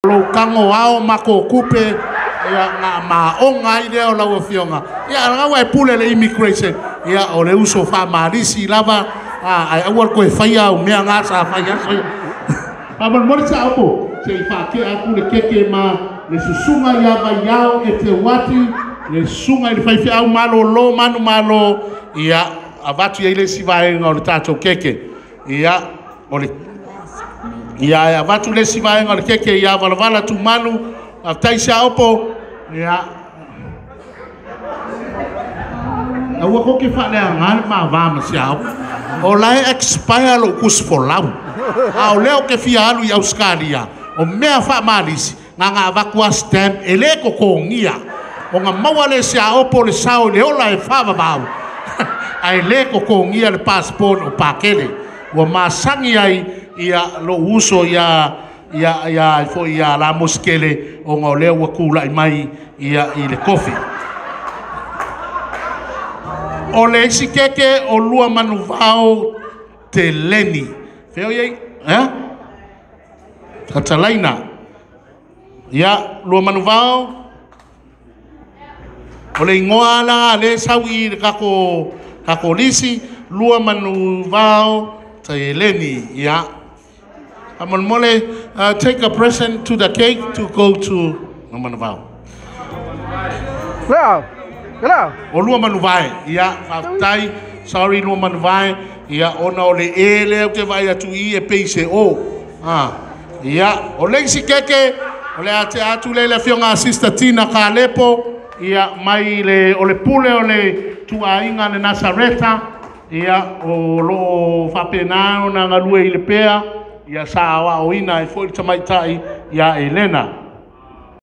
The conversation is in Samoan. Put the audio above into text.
Lou tago ao ma ko kupe ia nga maoga ai lea o lau afioga ia alaga e pule le immigration ia o le uso faamalisi lava a ae aua le toe faia au mea ga sa fai aso ia. Faamolemole sa opo se i faatea atu le keke ma le susuga ia Vaiao e Teuati, le susuga i le faifeau malōlō manumalo ia avatu i ai le isi vaega o le tatou keke ia o le ia e avatu le isi vaega o le keke ia Valavala Tumanu faafetai Siaopo ia aua ko ke faaleaga le mavā ma Siaopo o la e expire lou tusi folau a o lea o ke fia alu i Ausetalia o mea faamalisi na avatu a stamp e lē totogia ona maua le Siaopo le sao i le ola e faavavau ae lē totogia le passport o Pakele ua masani ai ia lou uso ia ia ia foi ia Lamosi ona o lea ua tula'i mai ia i le tofi. O le isi keke o lua manuvao teleni fea o iai e Katalaina ia lua manuvao o le igoa ala le sau i le kako lisi lua manuvao teleni ia. Faamolemole, take a present to the cake to go to Manuvao. Leo. Leo. O lua manuvae ia faafetai, sorry, lua manuvae ia ona o le e lea ou te vaai atu i e pei se o a ia o le isi keke o le atea atu lea i le afioga a Sister Tina Kalepo ia mai le o le pule o le tuaiga le Nasareta ia o loo faapena ona galue i le pea ia sa aoaoina ai foi le tamaitai ia Elena.